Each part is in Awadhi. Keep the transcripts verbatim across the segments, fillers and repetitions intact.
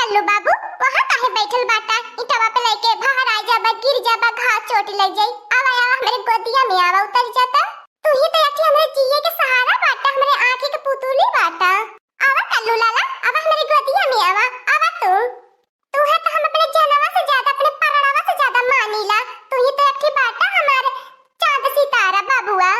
कल्लू बाबू, वहाँ काहे बैठल बाटा? इटवा पे लेके बाहर आ जाबा, गिर जाबा, घाव चोट लग जाई। आवा, आवा, हमरे गोदिया में आवा, उतर जाता। तू ही तो एक ठे हमरे जिए के सहारा बाटा, हमरे आँखी के पुतुली बाटा। आवा कल्लू लाला, आवा हमरे गोदिया में आवा, आवा तू। तू है तो हम अपने जनवा से ज्यादा, अपने परणवा से ज्यादा मानीला। तू ही तो एक ठे बाटा हमारे चांद सितारा बबुआ।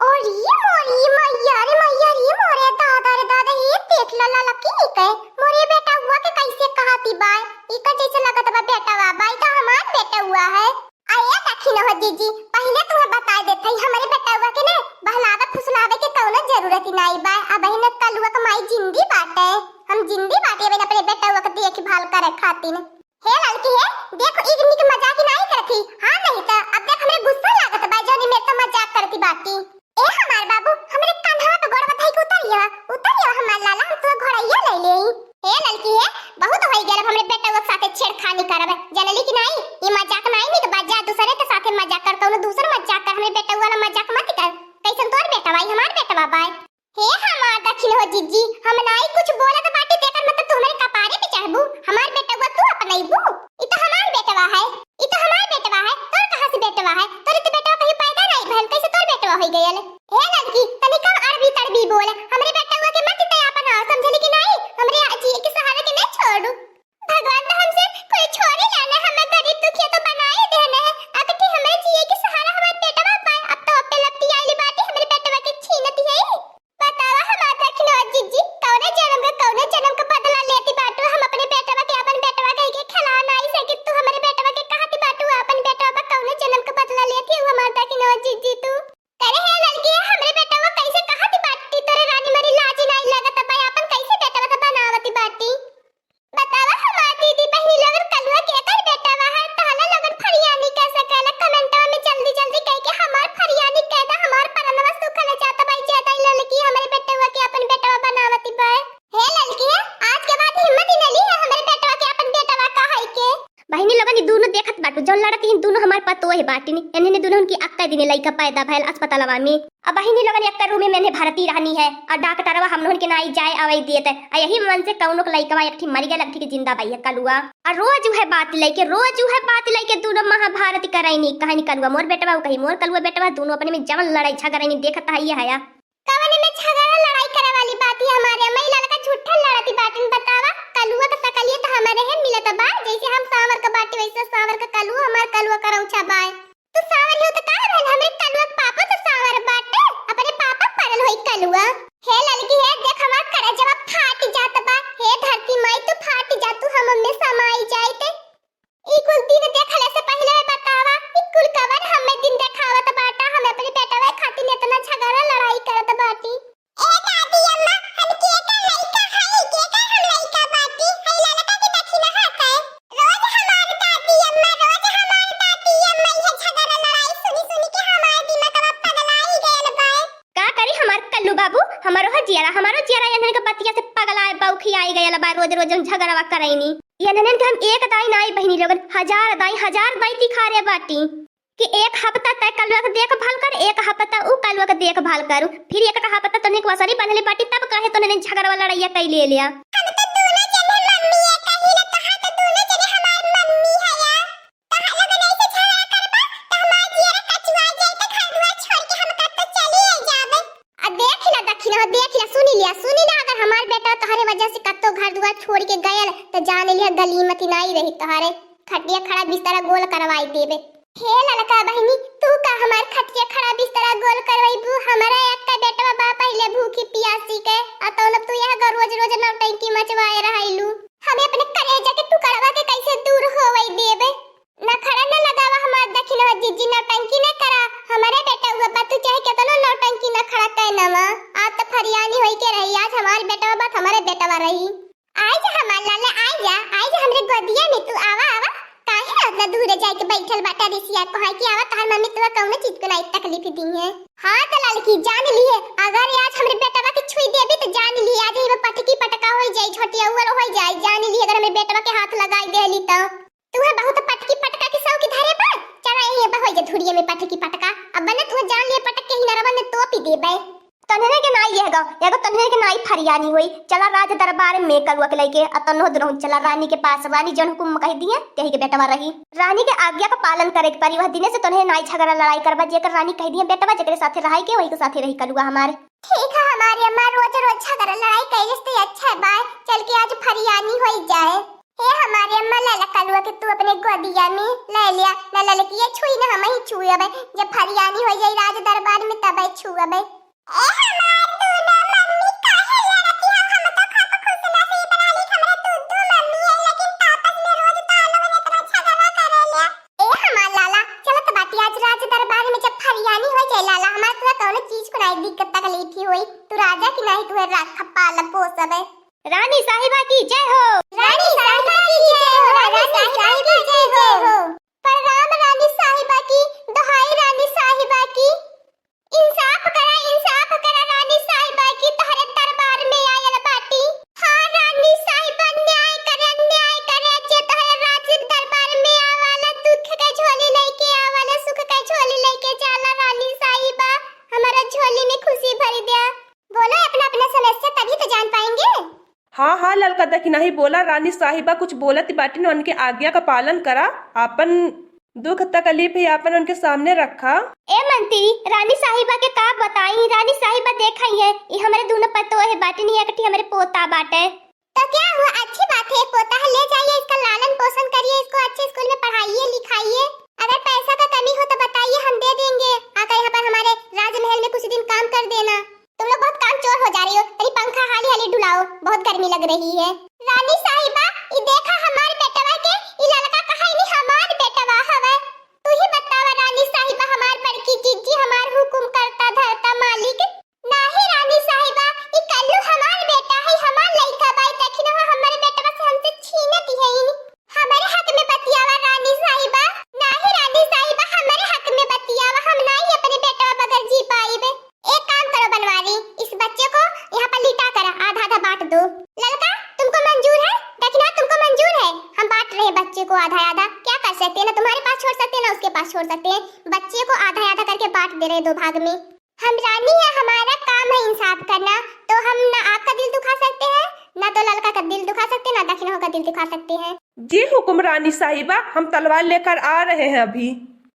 और ये मोरी मैया रे मैया रे, मोरे दादा रे दादा, ये देख लो ललकी के, मोरे बेटउआ के कैसे कहती बाय, इका जैसे लगत बा बेटवा बाय, तो हमार बेटउआ है। आ ये देखी न हो जीजी, पहिले तुम्हें बता देत हई, हमरे बेटउआ के ने बहलावे फुसलावे के कौनो जरूरत ही नाई बाय। अबहिन कलुआ के माई जिंदी बाटे, हम जिंदी बाटे अबहिन अपने बेटउआ के देखभाल करे खातिर। हे ललकी हे, देखो, ई निक मजाक नाई करत ही। हाँ, नहीं त अब देख, हमरे गुस्सा लागत बा, जौन ई मेरे से मजाक करती बाटी। ए हमार बाबू, हमरे कान्हा पे गोड़ बधाई के उतरिया, उतरिया हमार लाला, हम तो घोड़ैया ले लेई। हे ललकी हे, बहुत होई गेल, अब हमरे बेटवा के साथे छेड़खानी करब, जनली कि नाई? ई मजाक नाई निक बा, जा दूसरे के साथे मजाक कर, कौनो दूसर मजाक कर, हमरे बेटवा वाला मजाक मत कर। कैसन तोर बेटवा, ई हमार बेटवा बाय। हे हमार दखिन हो जिज्जी, हम नाई कुछ बोलत बाटी, तेकर मतलब तू हमरे कपारे पे चढ़बू? हमार बेटवा तू अपनैबू? ई तो हमार बेटवा है, ई तो हमार बेटवा है, तोर कहाँ से बेटवा है? तोर तो बेटवा कहीं पैदा नाई भइल, कैसे तोर बेटवा होई गयल? हे लड़की, तनी कम अड़बी तड़बी बोल, हमरे बेटवा के मत ते आपन समझली कि नाई? हमरे जिए के सहारा के नहीं छोड़ू। भगवान तो हमसे कोई छोड़े ना, ना हमें गरीब दुखिया तो बनाए देने है। अब के हमरे जिए के सहारा हमार बेटवा पाए, अब तो अपने लपटी आइली बाटी, हमरे बेटवा के छीनती है। बतावा हमार दखिनवा जिज्जी, कौने जन्म के, कौने जन्म के बदला लेती बाटू? हम अपने बेटवा के अपन बेटवा कह के खिला नाई सकी, तू हमरे बेटवा के कहती बाटू अपन बेटवा पर कौने जन्म के बदला लेती हमार दखिनवा जिज्जी तू? करे हे ललकी, हमरे बेटवा कैसे कहती बाटी तोरे रानी मरी लाजी नाई लगत बा, अपन कैसे बेटवा से बनावती बाटी? बतावा हमार दीदी बहिनी लोगन, कलुआ केकर बेटवा है? तहला लोगन फरियानी कह सकेला, कमेंटवा में जल्दी जल्दी कह के हमार फरियानी कह दा, हमार परनवा सुखल जात बा, ज्यादा ही ललकी हमरे बेटवा के अपन बेटवा बनावती बा। हे ललकी, आज के बाद हिम्मत ही न ली है हमरे बेटवा के अपन बेटवा कहे के। बहिनी लोगन, ई दुनो देखत बाटू, जौन लड़त ही दुनो हमार पतोह है बाटिन, इन्हने दुनो की अक्का दिने लइका पैदा भयल अस्पतालवा में। अब बहिनी लोगन, एक रूम में इन्हें भर्ती रहनी है और डॉक्टरवा हम लोगन के नाई जाए आवे देत है। आ यही मन से कौनो के लइकवा एक ठी मर गया, एक ठी के जिंदा बाई है कलुआ। और रोज उहे बात लइके, रोज उहे बात लइके दुनो महाभारत करैनी, कहानी कलुआ मोर बेटवा, उ कहीं मोर कलुआ बेटवा, दुनो अपने में जवन लड़ाई झगड़ैनी देखत है ये हया। कवन में झगड़ा लड़ाई करे वाली बात है हमारे? अम्मा, ई लड़का झूठा लड़ती बाटिन, बतावा। कलुआ का सकलिए तो हमारे है मिलत बा, जैसे हम सांवर का बाटी वैसे सांवर का कलुआ, हमार कलुआ करौछा बाय। तू सांवर हो तो का भइल? हमरे कलुआ के पापा तो सांवर बाटे, अपने पापा पड़ल होई कलुआ। हे ललकी हे, देख हमार करेजवा फाट जात बा। हे धरती माई तू फाट जा, तू हम में समाई जाइत। ई कुल दिन देखले से पहिले बतावा, ई कुल कवन हमें दिन देखावत बाटा? हम अपने बेटवा खातिर इतना झगड़ा लड़ाई करत बाटी। ए दादी अम्मा, हम केकर लइका हई, केकर हम लइका बाटी? हई ललका के दखिना हाथ है। रोज हमार दादी अम्मा, रोज हमार दादी अम्मा इहे झगड़ा लड़ाई सुनी सुनी के हमार दिमागवा पगलाई गयल बा। का करी हमार कल्लू बाबू, हमारो ह जियरा, हमारो जियरा एन्हन के बतिया से पगलाए बौखियाई गयल बा, रोज रोज हम झगड़वा करैनी। एन्हन के हम एक दाई नाई बहिनी लोगन, हजार दाई, हजार दाई तिखारे बाटी। कि एक हफ्ता तय कलुआ के देखभाल कर, एक हफ्ता उ कलुआ के देखभाल करू, फिर एक हफ्ता तनिक वसरी बंधले बाटी, तब काहे तोने झगड़वा लड़ाइया कई ले लिया? हम तो दोनों जने मम्मी है कही ना, कहा तो दोनों जने हमार मम्मी है या। कहा लोगन ऐसे झगड़ा करबा, तो हमार जियरा कचुआ जाए, तो घर दुआर छोड़ के हम कब तो चली जाबे। आ देख ला दखिना, देख ला, सुनी लिया, सुनी लिया, अगर हमार बेटा तोहरे वजह से कत्तो घर दुआर छोड़ के गयल, तो जान लिया गली मती नाई रही तोहरे। खटिया खड़ा बिस्तरा गोल करवाई देबे। हे ललका बहिनी, तू का हमार खटिया खड़ा बिस्तरा गोल करवाईबू? हमरा एक का बेटवा बा पहिले भूखी पियासी के, आ तौन तू यह ग रोज रोज नौटंकी मचवाए रहलू। हमें अपने करेजा के टुकड़वा के कैसे दूर होवई देबे? नखड़ा न लगावा हमार दखिनवा जिज्जी, नौटंकी न करा। हमारे बेटवा बा, तू चाहे केतनो नौटंकी नखड़ा कह नवा, आज तो फरियानी होई के रही, आज हमार बेटवा बा, हमारे बेटवा रही। आई जा हमार लाला, आई जा, आई जा हमरे गोदिया में तू, आवा, आवा। काहे उतना दूर जाके बैठल बाटा रिसिया को है कि आवा, तोहार मम्मी तोरा कौनो चीज को नाई तकलीफ दी है। हाँ तो ललकी जान ली है, अगर आज हमरे बेटवा के छुई देबी तो जान ली, आज ही में पटकी पटका हो जाई, छोटी अउअल हो जाई, जान ली अगर हमरे बेटवा के हाथ लगाई देली तो। तू है बहुत पटकी पटका के सौ की धरे पर, चला यही पर हो जा धुरिया में पटकी पटका, अब बने तू जान लिए पटक के ही नरवा में तोपी देबे। तन्हरे के नाई यह गो, यह गो तन्हरे के नाई फरियानी होई। चला राज दरबार में कलुआ के लइके, आ तन्हो दुनहु चला रानी के पास। रानी जौन हुकुम कहि दिहे, तेही के बेटवा रही। रानी के आज्ञा का पालन करे के परी। वह दिने से तन्हरे नाई झगड़ा लड़ाई करबा, जेकर रानी कहि दिहे बेटवा, जेकरे साथे रहाई के, वही के साथे रही कलुआ हमार। ठीक है हमारी अम्मा, रोज रोज झगड़ा लड़ाई कइले से अच्छा बा, चल के आज फरियानी होई जाए। हे हमारी अम्मा, ललका कलुआ के तू अपने गोदिया में ले लिया, ना ललकिया छुई ना हमही छुअबे, जब फरियानी होई जाई राज दरबार में तबे छुअबे। ए हमार दूनो मम्मी, काहे लड़ती हो? हम तो खूब खुश नसीब रहली, हमरे दू दू मम्मी है, लेकिन आपस में रोज तो लोग इतना झगड़ा करेले। ए हमार लाला, चलत बाटी आज राज दरबार में, जब फरियानी हो जाए लाला, हमार तुहे कौनो चीज को नाई दिक्कत तकलीफ ही होई। तू राजा की नाई तुहे रख पाल पोसबे। रानी साहिबा की जय हो। रानी साहिबा की जय हो। रानी साहिबा की जय हो। प्रणाम रानी साहिबा की, दोहाई रानी साहिबा की। इंसाफ करा, इंसाफ करा रानी साहिबा की, तोहरे दरबार में आयल बाटी। हाँ रानी साहिबा, न्याय करे, न्याय करे, जे तोहरे राज दरबार में आवाला, दुख के झोली लेके आवाला, सुख के झोली लेके जाला रानी साहिबा, हमारा झोली में खुशी भर द्या। बोलो अपना अपना समस्या, तभी तो जान पाएंगे। हाँ, हाँ, ललका दखिनही बोला, रानी साहिबा कुछ बोलत बाटिन, उनके आज्ञा का पालन करा, आपन दुख तकलीफ ही आपन उनके सामने रखा। ए मंत्री, रानी साहिबा के का बताई? रानी साहिबा देखा ही है, ई हमरे दूनो पतोह है बाटिन, ई एकठी हमरे पोता बाटे। तो क्या हुआ, अच्छी बात है, पोता है, ले जाइए, इसका लालन पोषण करिए, इसको अच्छे स्कूल में पढ़ाइए लिखाइए। अगर पैसा का कमी हो तो बताइए, हम दे देंगे। आकर यहाँ पर हमारे राजमहल में कुछ दिन काम कर देना। तुम लोग बहुत कामचोर हो जा रही हो, तनी पंखा हाली हाली डुलाओ, बहुत गर्मी लग रही है। रानी साहिबा, ई देखा हमार बेटवा के, ई ललका कहा इनी हमार बेटवा हवे। तू ही बतावा रानी साहिबा, हमार बड़की जीजी, हमार हुकुम करता धरता मालिक। नाही रानी साहिबा, ई कल्लू हमार बेटा है, हमार लइका बा, ई दखिनहा हमारे बेटवा से हमसे छीनत है। हमरे हक में बतियावा रानी साहिबा। नाही रानी साहिबा, हमरे हक में बतियावा, हम नाही अपने बेटवा बगैर जी पाइबे। एक काम करो बनवारी, इस बच्चे को यहाँ पर लिटा कर आधा आधा बांट दो। ललका, तुमको मंजूर है? दखिनहा, तुमको मंजूर है? हम बांट रहे हैं बच्चे को आधा आधा। क्या कर सकते हैं, ना तुम्हारे पास छोड़ सकते हैं, ना उसके पास छोड़ सकते हैं। बच्चे को आधा आधा करके बांट दे रहे हैं दो भाग में। हम रानी है, हमारा काम है इंसाफ करना, तो हम ना आपका दिल दुखा सकते हैं, ना तो ललका का दिल दुखा सकते हैं, ना दखिनहो का दिल दुखा सकते हैं। जी हुकुम रानी साहिबा, हम तलवार लेकर आ रहे हैं अभी।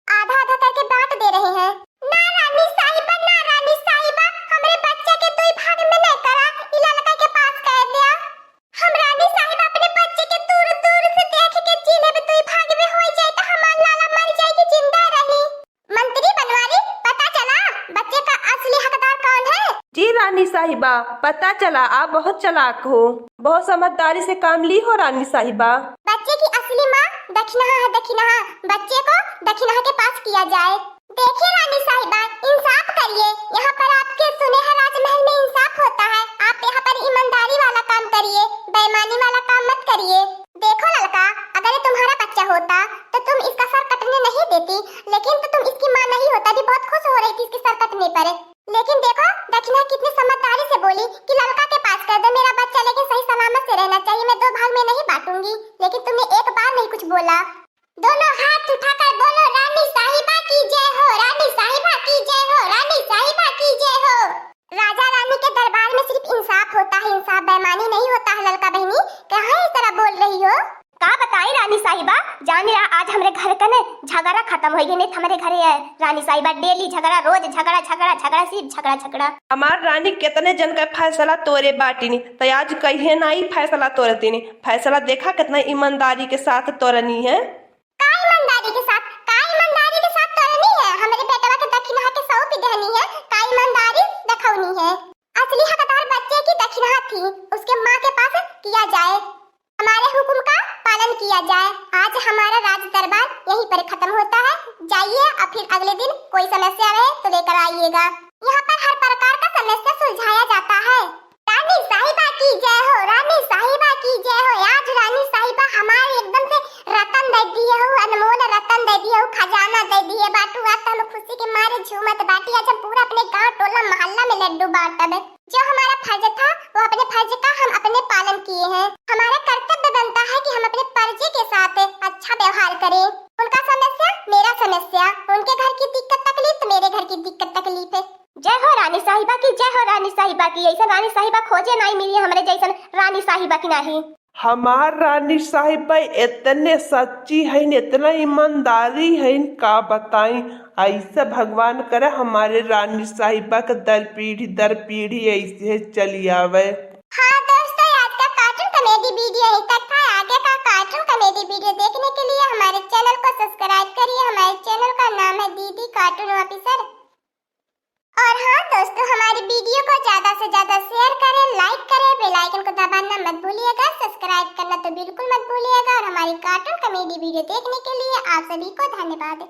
आधा आधा करके बांट दे रहे हैं। ना रानी साहिबा, ना रानी साहिबा, हमरे बच्चे के दुई भाग में नहीं करा, ई ललका के पास कर दिया। हम रानी साहिबा अपने बच्चे के दूर दूर से देख के जी लेब, दुई भाग में हो जाए तो हमार लाला मर जाए कि जिंदा रही। मंत्री बनवारी, पता चला बच्चे का असली हकदार कौन है? जी रानी साहिबा, पता चला, आप बहुत चालाक हो, बहुत समझदारी से काम ली हो रानी साहिबा। बच्चे की असली माँ दखिनहा है, दखिनहा। बच्चे को दखिनहा के पास किया जाए। देखिए रानी साहिबा, इंसाफ करिए। यहाँ पर आपके सुने हैं राजमहल में इंसाफ होता है, आप यहाँ पर ईमानदारी वाला काम करिए, बेईमानी वाला काम मत करिए। देखो ललका, अगर ये तुम्हारा बच्चा होता तो तुम इसका सर कटने नहीं देती, लेकिन तो तुम इसकी माँ नहीं होता भी बहुत खुश हो रही थी इसके सर कटने पर। लेकिन देखो दखिनहा कितनी समझदारी से बोली कि ललका के पास कर दो मेरा बच्चा, लेकिन सही सलामत से रहना चाहिए, मैं दो भाग में नहीं बांटूंगी, लेकिन तुमने एक बार नहीं कुछ बोला। दोनों हाथ उठाकर बोलो, रानी साहिबा की जय हो, रानी साहिबा की जय हो, रानी साहिबा की जय हो। राजा रानी के दरबार में सिर्फ इंसाफ होता है, इंसाफ, बेईमानी नहीं होता है ललका बहिनी, कहाँ इस तरह बोल रही हो? का बताई रानी साहिबा, जान रहा आज हमरे घर कने झगड़ा खत्म हो गए, नहीं तो हमरे घरे है रानी साहिबा डेली झगड़ा, रोज झगड़ा, झगड़ा, झगड़ा, सिर्फ झगड़ा, झगड़ा। हमार रानी कितने जन का फैसला तोरे बाटिनी, तो आज कहिए ना ही फैसला तोरतीनी। फैसला देखा कितना ईमानदारी के साथ तोरनी है। का ईमानदारी के साथ, का ईमानदारी के साथ तोरनी है? हमरे बेटवा के दखिनहा के सौंप देनी है, का ईमानदारी दिखौनी है? असली हकदार बच्चे की दखिनहा थी, उसके माँ के पास किया जाए। हमारे हुक्म का पालन किया जाए। आज हमारा राज दरबार यहीं पर खत्म होता है। जाइए, और फिर अगले दिन कोई समस्या रहे तो लेकर आइएगा। यहाँ पर हर प्रकार का समस्या सुलझाया जाता है। रानी साहिबा की जय हो, रानी साहिबा की जय हो। आज रानी साहिबा हमारे एकदम से रतन दे दिए हो, अनमोल रतन दे दिए हो, खजाना दे दिए बाटू। आज तो हम खुशी के मारे झूमत बाटी। आज हम पूरा अपने गांव, टोला, मोहल्ला में लड्डू बांटब। जो हमारा फर्ज था, वो अपने फर्ज का हम अपने पालन किए हैं। हमारा कर्तव्य बनता है कि हम अपने प्रजे के साथ अच्छा व्यवहार करें। उनका समस्या, मेरा समस्या, उनके घर की दिक्कत तकलीफ तो मेरे घर की दिक्कत तकलीफ है। जय हो रानी साहिबा कि जय हो रानी साहिबा की, ऐसन रानी साहिबा खोजे नाहीं मिली हमरे जैसन रानी साहिबा की नाहीं। हमार रानी साहिबा इतने सच्ची हईन, इतना ईमानदारी हईन, का बताई। ऐसे भगवान करे हमारे रानी साहिबा के दर पीढ़ी दर पीढ़ी ऐसे चली आवे। हाँ दोस्तों, आज का cartoon comedy video यहीं तक था। आगे का cartoon comedy video देखने के लिए हमारे channel को subscribe करिए। हमारे channel का नाम है दीदी Cartoon Officer। और हाँ दोस्तों, हमारी video को ज्यादा से ज्यादा share करें, like करें, bell icon को दबाना मत भूलिएगा, subscribe करना तो बिल्कुल मत भूलिएगा। और हमारी cartoon comedy video देखने के लिए आप सभी को धन्यवाद।